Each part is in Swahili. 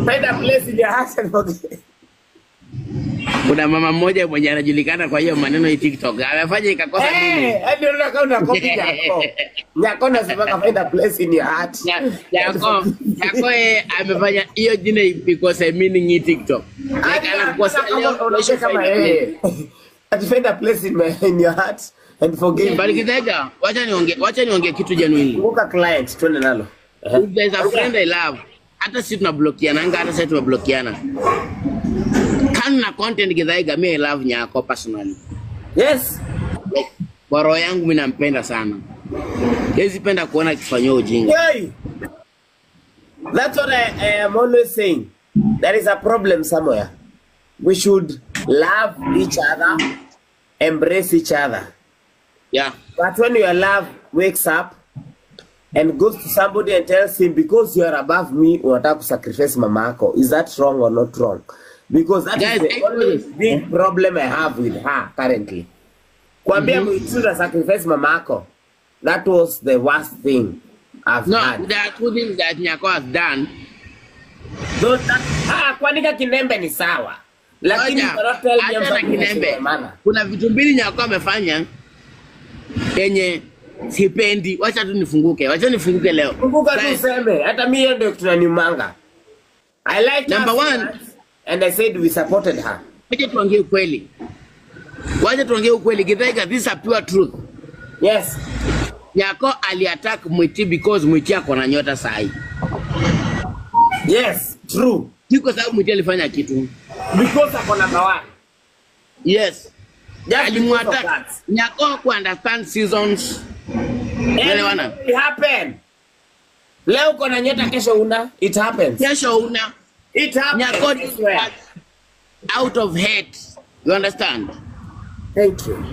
Find a place in your heart and forgive. Kuna mama mmoja mwenye anajulikana kwa hiyo maneno ya TikTok. Amefanya ikakosa nini? Eh, hadi unaona kama una copy Nyako. Nyako nasema find a place in your heart. Nyako, Nyako yeye amefanya hiyo jina ikose meaning hii TikTok. Like anakosa leo unaosha kama yeye. Ati find a place in your heart and forgive. Bali Githaiga, wacha niongee kitu genuinely. Kumbuka client, twende nalo. If there is a friend I love, hata sisi tunablokiana, hata sisi tunablokiana. Kando na content Githaiga, mimi I love Nyako personally. Yes. Kwa roho yangu mimi nampenda sana. Siwezi penda kuona akifanywa ujinga. Hey! That's what I am always saying. There is a problem somewhere. We should love each other, embrace each other. Yeah. But when your love wakes up and goes to somebody and tells him, because you are above me, unataka kusacrifice mama yako. Is that wrong or not wrong? Because that guys, is the only big problem I have with her currently. Kuambia mm sacrifice mama yako. That was the worst thing I've had. There are two things that Nyako has done. Though that, kuandika kinembe ni sawa. Lakini you cannot tell me I'm kinembe. Kuna vitu mbili Nyako amefanya yenye sipendi. Wacha tu nifunguke. Wacha nifunguke leo. Funguka tu useme. Hata mimi ndio tunaniumanga. I like number one. And I said we supported her. Wacha tuongee ukweli. Wacha tuongee ukweli. Githaiga, this is a pure truth. Yes. Nyako aliattack Mwiti because Mwiti ako na nyota sahi. Yes, true. Si kwa sababu Mwiti alifanya kitu. Because ako number one. Yes. Alimuattack. Nyako ku understand seasons. Unaelewana? It happen. Leo uko na nyota, kesho una. It happens. Kesho una. It happens. Nyako out of hate. You understand? Thank you.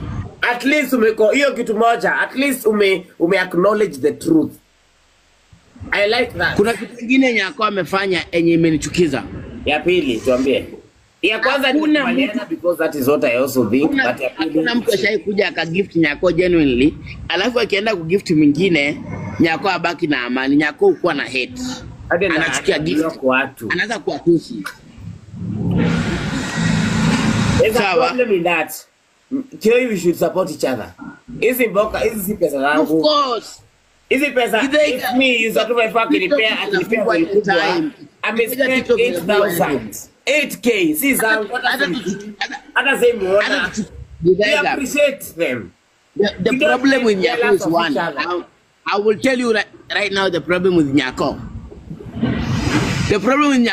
At least umeko hiyo kitu moja. At least ume acknowledge the truth. I like that. Kuna kitu kingine Nyako amefanya yenye imenichukiza. Ya pili tuambie. Ya kwanza ni kubaliana because that is what I also think, but ya pili kuna mtu ashai kuja akagift Nyako genuinely, alafu akienda kugift mwingine Nyako abaki na amani. Nyako hukuwa na hate. Anachukia gift watu. Anaanza kuwatusi. There's a problem in that. Kioi, we should support each other. Hizi mboka, hizi si pesa zangu. Of course. Hizi pesa, if me is to my fucking repair, akinipea kwa kubwa. I spent 8,000. 8K, si zangu. Hata sasa muona. We appreciate them. The problem with Nyako is one. I will tell you right now the problem with Nyako. The problem with Nyako